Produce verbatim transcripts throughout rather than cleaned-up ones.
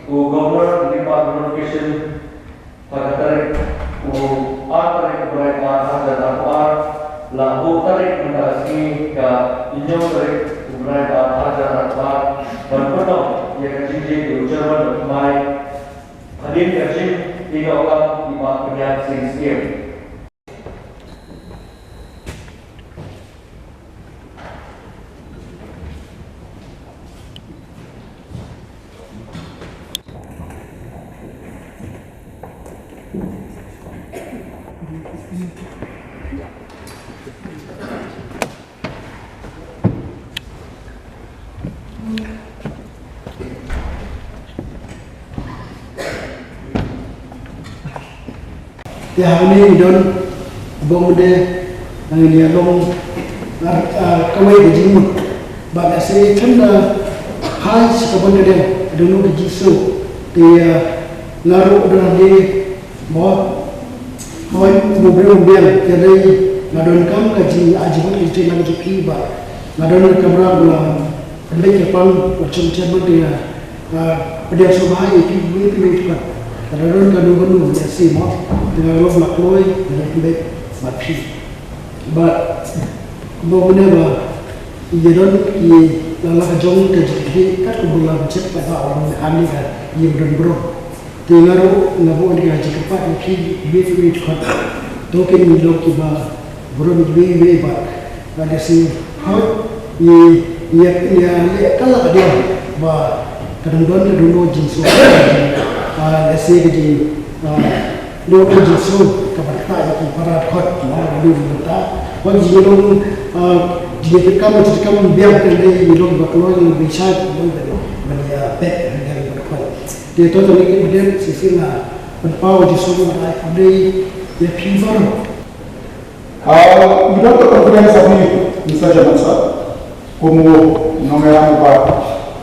U Governor u la ai notification ha ka tarik, u ar tarik u Bnai Bar ar hajar arphew ar, la buh tarik mynta ka sngi ka hynñiew tarik u Bnai Bar ar hajar arphew ar, ban pynlong ïa ka jingjied u Chairman Bathymmai hadien ka jingïoh kam i Bah Pynïaid Sing Syiem. Te hangne ngi don bong de ngi ïa long ar, ah, kawei ka jingmut. Bad lehse tang da phai sha ka bynta dang da ngi ka jingsngew. Te, ah, nga ruh da de mo hoi mo briew biang te dei nga don kam ka jing, ah, jingmut ka jingtrei lang jong phi bad nga don ka kamram, ah, Pynbeit ka pang, wat shym shym te, ah, pdiang sngewbha ïa phi, phi, phi, phi, phi. Ka don kano kano ïa si mo. Te nga ruh la kloi, nga pynbeit bad phi. Bad kumba mynne ba ïa don ki la la ka jong ka jingkit kat kumba la check ba ba ong ani ka ïa don bro. Te nga ruh nga buh ïa ka jingkyrpad ïa phi, ïa phi, ïa phi. To kin long kiba burom iwei iwei bad nga da sngewthuh ïa, ïa, ïa leh ka la ka diang ba ka dang don, ka dang don jingsngew. Ah, lehse ka jing, ah, don ka jingsngew kaba ktah ïa ki para dkhot, ma ka dang don mynta. Wat jinglong, ah, jingïakam, jingkam biang ka dei jinglong ba kloi, jinglong bishar, jinglong ban, ban ïa peit, ban ïa dkhot. Te to to ni ki dei shisien nga pynpaw jingsngew ba ai khublei ïa phi baroh. Ah, ngi don ka confidence ha phi, Mister Chairman Sir. Kum u nongïalam uba,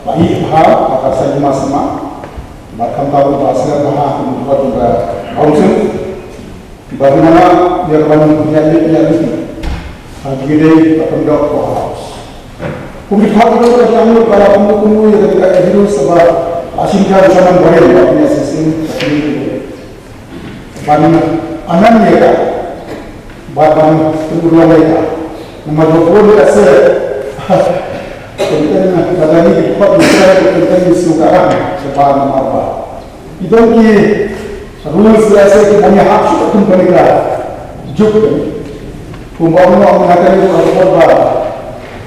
ba ïeit bha ha ka seng jong nga, bad khamtam uba sngewbha ha ka kum u dkhot jong ka council. Ba ngi nang ïa ka ban ïa leit ïa leit ha ki dei ba pyndonkam ka House. Kum ki dkhot jong ka jingmut ba la pyndonkam ïa ka dei ka jingmut sha ba la shimkhia u Chairman Barim ba pynïaid shisien. Ban amen ïa ka, ban, ban pynurlong ïa ka. Namar ba bun ka se content na ba dang ïa ki dkhot, content na shu ka ram sha ba namar ba i don ki rules la se ki ban ïahap shuh kum kane ka juk. Kumba ong, ong na kane ka rules ba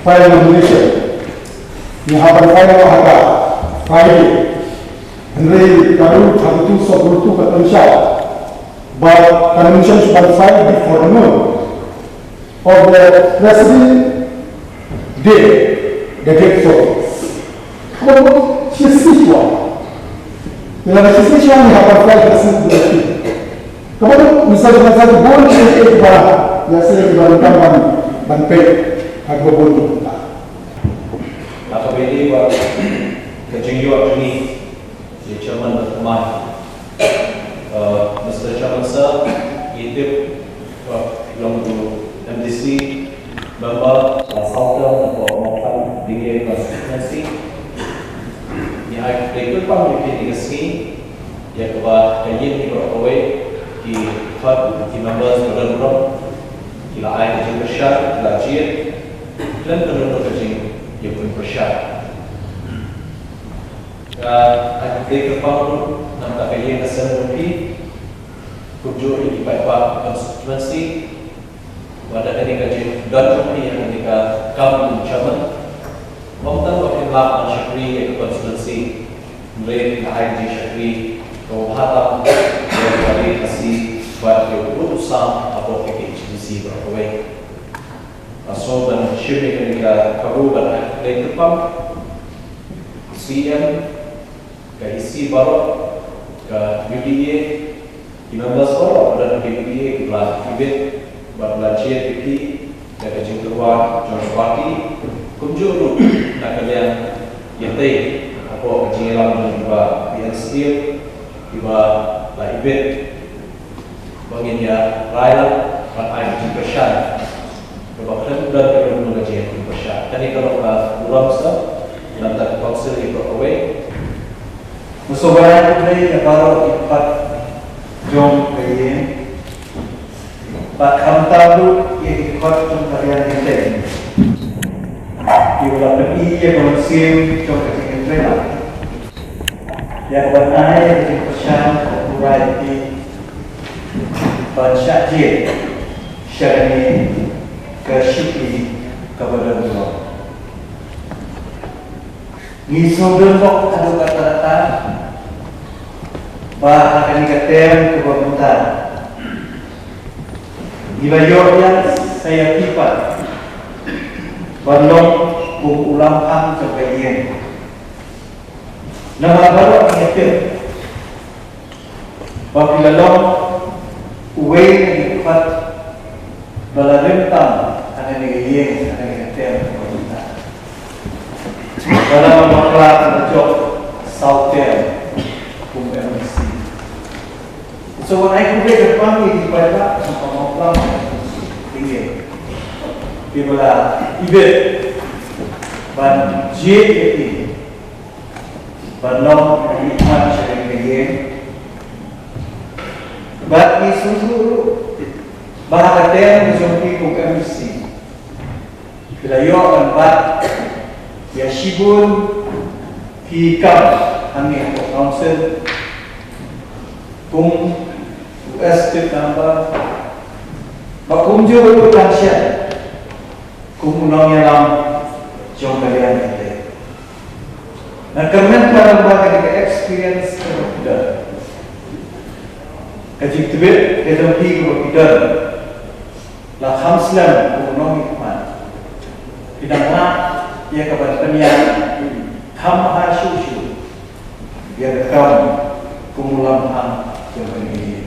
file nomination, ngi hap ban file ha ka Friday. Hynrei ka rule thirty-two sub rule two ka pynshai ba ka nomination should be filed before noon of the preceding day, the date for. Kumno shi shisha. Ila shi shisha ni haba file ka shisha. Kumno misal, misal bun shi ba ya se ba ban ban ban pe ha bun. Ka beli ba ka jingïoh ni. Ïa Chairman Bathymmai. Uh, Mister Chairman Sir, ngi tip, uh, long u M D C member, uh, South Dam, na ka Mawphlang Dingïei constituency. Ngi ai khublei kyrpang ïa phi ha kane ka sngi, ïa kaba ka ïing baroh kawei, ki dkhot, ki members ba don burom, ki la ai ka jingpyrshah, ki la jied khlem kano kano ka jingïapynpyrshah. Nga ai khublei kyrpang ruh na ka bynta ka ïing ka sem jong phi, kumjuh ïa ki paidbah constituency, ba da kane ka jingdon jong phi ha kane ka kam chairman, ym tang ba phin lah ban shakri ïa ka constituency, hynrei phi ai ka jingshakri kaba bha tam ïa ka ri Khasi bad ïa u sam hapoh ka K H A D C baroh kawei. Nga sngew ban shim ïa kane ka kabu ban ai khublei kyrpang. C M, ka E C baroh, ka U D A, ki members baroh ba don ha ka U D A kiba la ibit bad ba la jied ïa phi da ka jingtyrwa jong ka party, kumjuh ruh na ka liang ïatei hapoh ka jingïalam jong kiba P N C F kiba la ibit. Ba ngin ïa rai lang ban ai ka jingkyrshan kaba khlem don kano kano ka jingkyrshan. Kane ka long ka burom sir na ka bynta ka council baroh kawei. Nga sngewbha Ïa baroh ki khot jong ka ïing bad khamtam ruh ïa ki khot jong ka liang Meitei kiba la pyni ïa ka mynsiem jong ka jingïatreilang, ïa kaban ai ka jingkyrshan kaba pura ïa phi ban shah jied sha kane ka shuki kaba don burom. Ngi sngewdon bok haduh katta katta ba ha kane ka term kaba mynta ngi la ïoh ïa sa ïa phi pat ban long kum u lamphang jong ka ïing. Namar baroh ngi tip ba phi la long uwei na ki khot ba la rim tam ha kane ka ïing, ha kane ka term kaba mynta. Ba la bakla, ba la jop saw term kum M D C. So wan ai khublei kyrpang ïa ki paidbah jong ka Mawklam, ïa kiba la ibit ban jied ïa phi ban long ki khmat sha kane ka ïing. Bad ngi sngewthuh ruh ba ha ka term jong phi kum M D C phi la ïoh ban bat ïa shibun ki kam hangne ha ka council kum u executive member, ba kumjuh ruh tang shen kum u nongïalam jong ka liang Meitei. Nga kyrmen ka long ba ka dei ka experience kaba phi don, ka jingtbit ka jong phi kaba phi don, la kham slem kum u nongmihkhmat. Phi dang lah ïa ka ban pynïaid kham bha shuh shuh ïa ka kam kum u lamphang jong kane ka ïing.